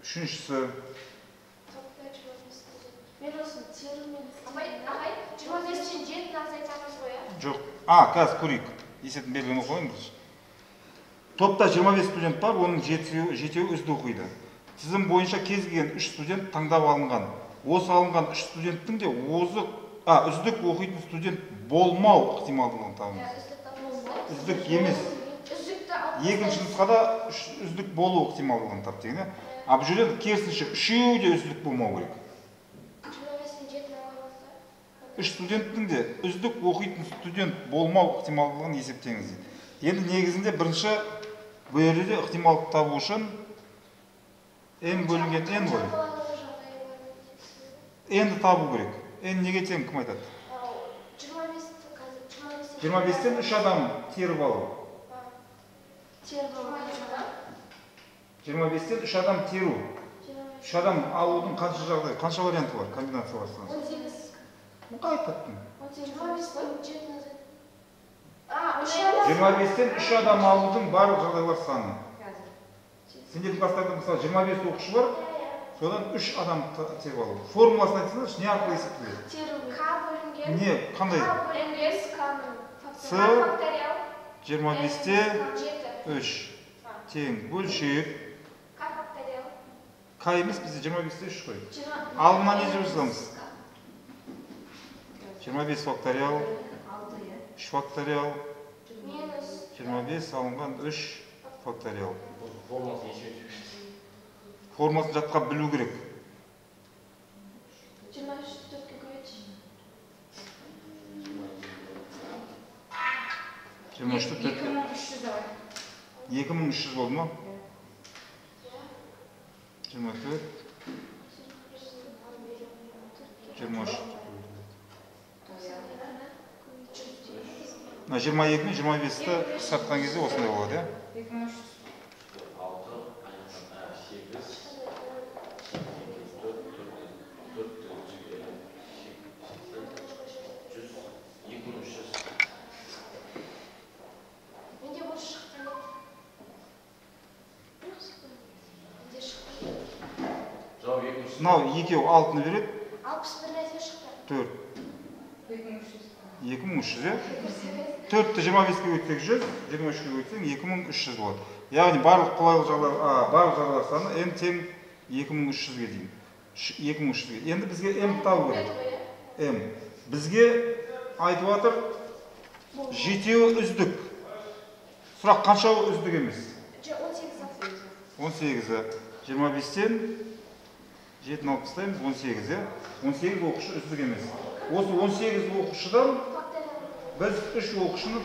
Үшіншісі. Мен осыны терумен. Ағай, 25-тен 7-ні азайтамыз ғой, иә? Жоқ. А, қазір көрейік. Есептің белгіні қойын бірінші. Топта 25 студент бар, оның жетеуі үздік оқиды. Тізім бойынша кез келген 3 студент таңдап алынған. Осы алынған 3 студенттің де үздік оқитын студент болмау ықтималдығын табыңыз. Үздік емес. Екінші нұсқада үздік болу ықтималдығын тап деген, иә? А бұл жерде керісінше үшеуі де үздік болмау керек. 3 студенттің де үздік оқитын студент болмау ықтималдығын есептеңіз дейді. Енді негізінде бірінші бұл жерде де ықтималдық табу үшін m бөлінген n ғой. N-ді табу керек. N неге тең, кім айтады? 25-тен 3 адам теріп алу. 25-тен 3 адам теру. 3 адам алудың қанша жағдайы, қанша варианты бар, комбинациялар саны? 18. Қалай таптың? 25-тен 25-тен 3 адам алудың барлық жағдайлар саны. Сендердің кластарда мысалы 25 оқушы бар, содан 3 адам теріп алу. Формуласын айтсаңдаршы, не арқылы есептеледі? К бөлінген. Не, қандай? К бөлінген С С 25-те 3 тең бөлшек. К факториал. К емес, бізде 25-те 3 қой. Ал мына не деп жазамыз? 25 факториал, 3 факториал, 25 алынған 3 факториал. Формуласын жатқа білу керек. 23 төртке көбейтші. 23-ті төртке. 2300 давай. 2300 болды ма? 24, 23. Мына 22 мен 25-ті қысқартқан кезде осындай болады, иә? 2300. 6, 8, 4, 4, 100, 2300. Менде бұл шыққан еді. Менде шыққан. Жауап 2300. Мынау екеуі 6-ны береді. 61 нәрсе шықты. 4. 2300. 2300, иә? 4-ті 25-ке өтсек 100, 23-ке өтсең 2300 болады. Яғни барлық қолайлы жағдайлар, барлық жағдайлар саны m тең 2300-ге дейін. 2300-ге. Енді бізге m табу керек. M. Бізге айтып жатыр, жетеуі үздік. Сұрақ қаншауы үздік емес? 18-і. 25-тен 7-ні алып тастаймыз, 18, иә? 18 оқушы үздік емес. Осы 18 оқушыдан біз 3 оқушыны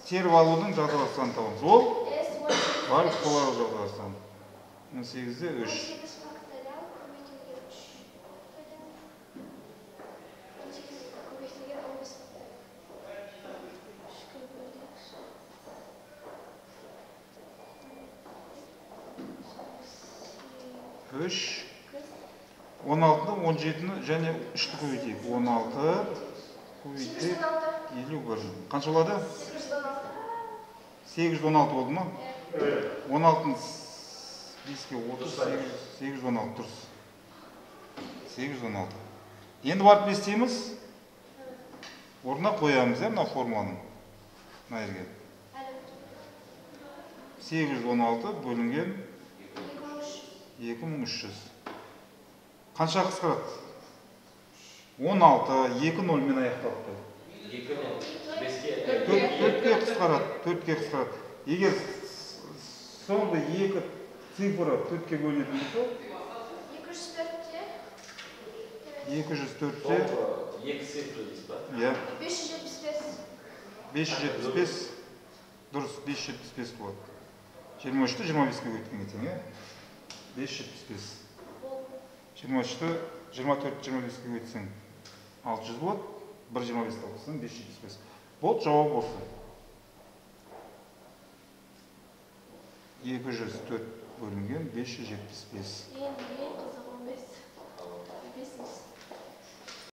теріп алудың жағдайлар санын табамыз. Ол барлық қолайлы жағдайлар саны. 18-де 3. 18 факториал көбейтілген 3. 18 көбейтілген 15 факториал. 3-ке бөлдік. 3, 16-ны, 17-ні және 3-ті көбейтейік. 16 көбейтейік 51. Қанша болады? 816 болды ма? 16-ны 5-ке 30, 816 дұрыс. 816. Енді барып не істейміз? Орнына қоямыз, иә, мына формуланы. Мына жерге. 816 бөлінген 2300. Қанша қысқарады? 16, 2 нөлмен аяқталды. 2 мен 5-ке. 4-ке қысқарады, 4-ке қысқарады. Егер соңғы екі цифры 4-ке бөлінетін болса, 204-те. 204-те. Соңғы екі цифры дейсіз ба? Иә. 575. 575. Дұрыс, 575 болады. 23-ті 25-ке көбейткенге тең, иә? 575. 23-ті 24 25-ке көбейтсең 600 болады. 1 25-ті алып тастасаң 575. Болды, жауап осы. 204 бөлінген 575. Енді